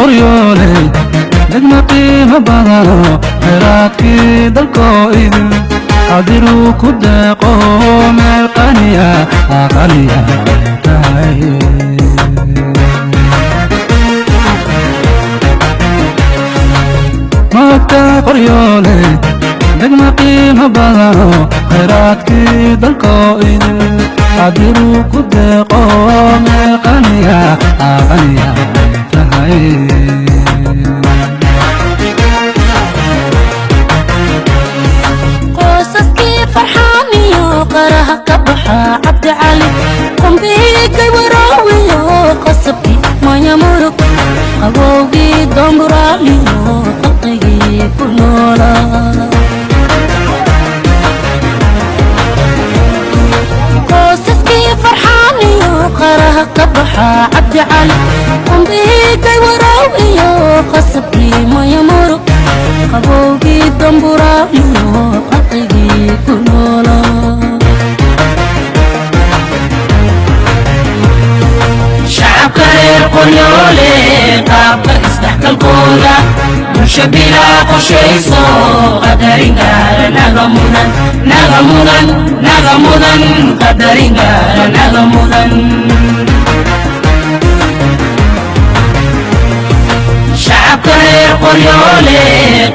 Qoryooley degma qiimo badano, khayraadkii dalkoo idin qadiruu ku deeqo, meel qaniya qaniya ay tahay. Maogtahay Qoryooley degma qiimo badano, khayraadkii dalkoo idin qadiruu ku deeqo, meel qaniya qaniya ay tahay. Qoysaskii Farxaaniyo qaraha ka baxa Cabdicali, qumbiigay waraawiyo qasabkii Manyamurug, qabowgii Domburaaliyo qalqigii ku noolaa. Qoysaskii Farxaaniyo qaraha ka baxa Cabdicali, qumbiigay waraawiyo qasabkii Manyamurug, qabowgii Domburaaliyo qalqigii ku noolaa. Shacabka reer Qoryoole qaabka isdhexgalkooda, bulsho bilaa qorshayso, qadarin gaara naga mudan, naga mudan, naga mudan, qadarin gaara naga mudan. Shacabka reer Qoryoole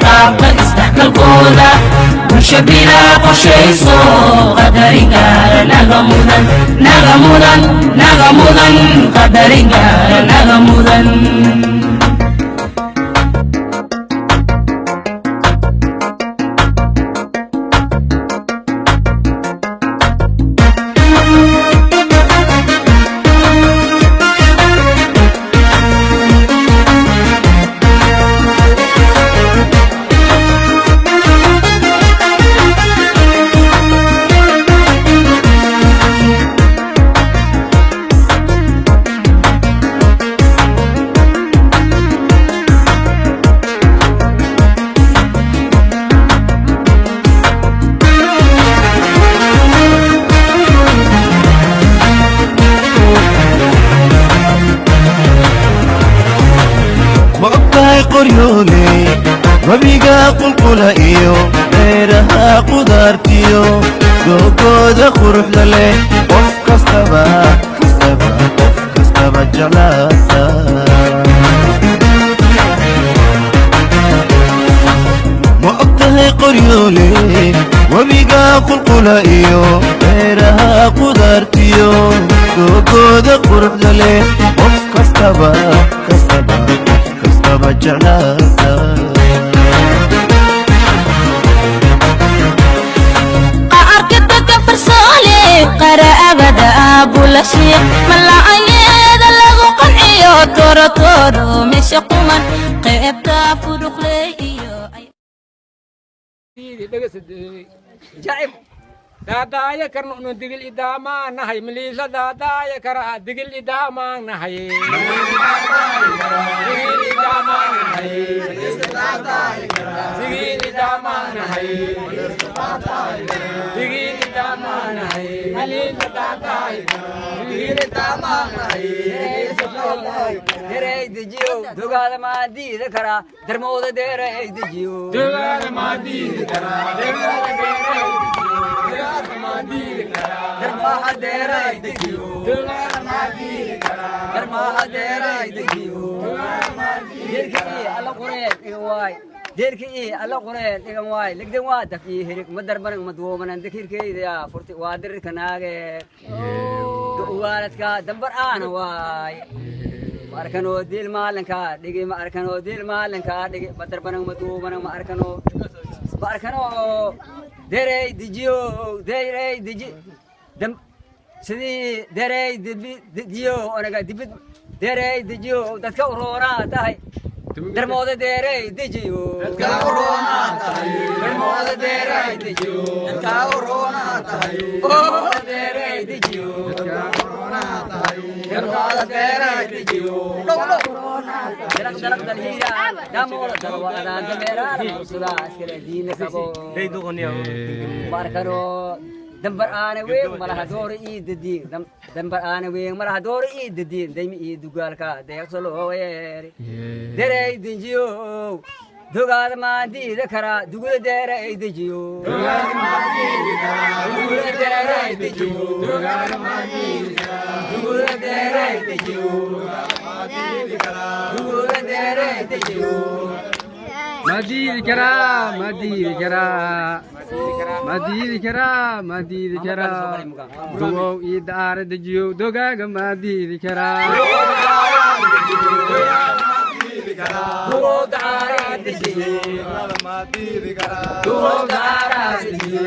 qaabka isdhexgalkooda, bulsho bilaa qorshayso, qadarin gaara naga mudan, naga mudan, naga mudan, qadarin gaara naga mudan. Ma ogtahay Qoryooley webiga qulqula iyo beeraha qudaartiyo doogooda quruxda leh, qof kastaba kastaba qof kastaba jeclaata? Ma ogtahay Qoryooley webiga qulqula iyo beeraha qudaartiyo doogooda quruxda leh, qof kastaba kastaba qof kastaba jeclaata? Qaarkadaka farsoole qaraabada abulashiiq malaayeeda lagu qanciyo, torotoro meesha quman qeybta fuduqle iyo jacib daadaaya karno unu digil idaamaa nahay, miliisa daadaaya kara digil idaamaa nahay, digil idaamaa nahay, digil idaamaa nahay, digil idaamaa nahay, miliisa daadaaya digil idaamaa nahay. Derey dejiyo dogaada maa diida karaa darmooda, derey dejiyo dogaada maa diidi karaa, dogaada deeray dejiyo, dogaada maa diidi karaa, darmaaha derey dejiyo dogaada maa diidi karaa, darmaaha derey dejiyo. Deerka ii alla qoreen dhigan waay, deerka ii alla qoreen dhigan waay, legdan waa daf ii hirig ma darbanan ma duubanan, dakirkeyda furti waa dirirka naage waaladka dambar aana waay. Ma arkanoo diil maalinka dhigi, ma arkanoo diil maalinka dhigi, ma darbanan ma duubanan, ma arkano, ma arkano derey dejiyo, derey deji dam sidii derey debi dejiyo onaga dibid, derey dejiyo dadka uroonaa tahay, darmooda derey dejiyo, dadka uroonaa tahay, darmooda derey dejiyo, dadka uroonaa tahay, derey dejiyo, dadka uroonaa tahay, darmooda derey dejiyo. Dalaq dalaq dalhiira damoola dalwadaan dameeraala mawsudaa iskale diina kabo, ma arkano. Dambar aana weyn malaha dooro ii dadiin, dambar aana weyn malaha dooro ii dadiin, daymi ii dugaalka deeqso loo yeeri derey dejiyo, dogaada maan diidi karaa, duguda deerey dejiyo, duguda deerey dejiyo, duguda deerey dejiyo, duguda deerey dejiyo. Ma diidi karaa, ma diidi karaa, ma diidi karaa, ma diidi karaa, dugow ii daara dejiyow, dogaaga ma diidi karaa. Dugow daara dejiyo, dugow daara dejiyo, dugow daara dejiyo.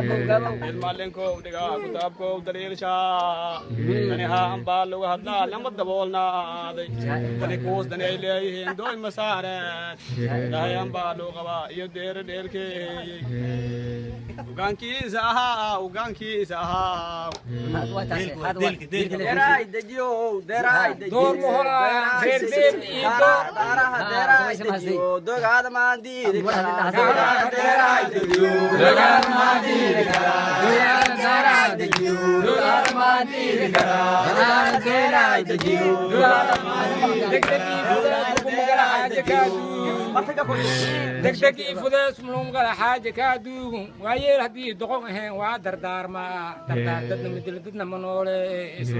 Ilmalinkow dhigaa kutaabkow daliilshaa danihaa ambaa lagu hadlaa lama daboolnaaday dani kuus dani ay leeyihiin dooy masaareed dhahay ambaa loo qabaa iyo deere dheelkeeyey ugaankiisa ahaa, ugaankiisa ahaa. Door muhoraa reer deeb iyo door. Dogaada maan diidi karaa, deeraay dejiyo, dogaada maan diidi karaa, dogaada daara dejiyo, dogaada maan diidi karaa, deeraay dejiyo, dogaada maan degdeg ii fudees mugala xaaja kaa duugun, degdeg ii fudees mulumgala xaaja kaa duugun. Waayeel haddii doqon ahayn waa dardaarmaa, dardaar dadna midila dadna ma nooleyso.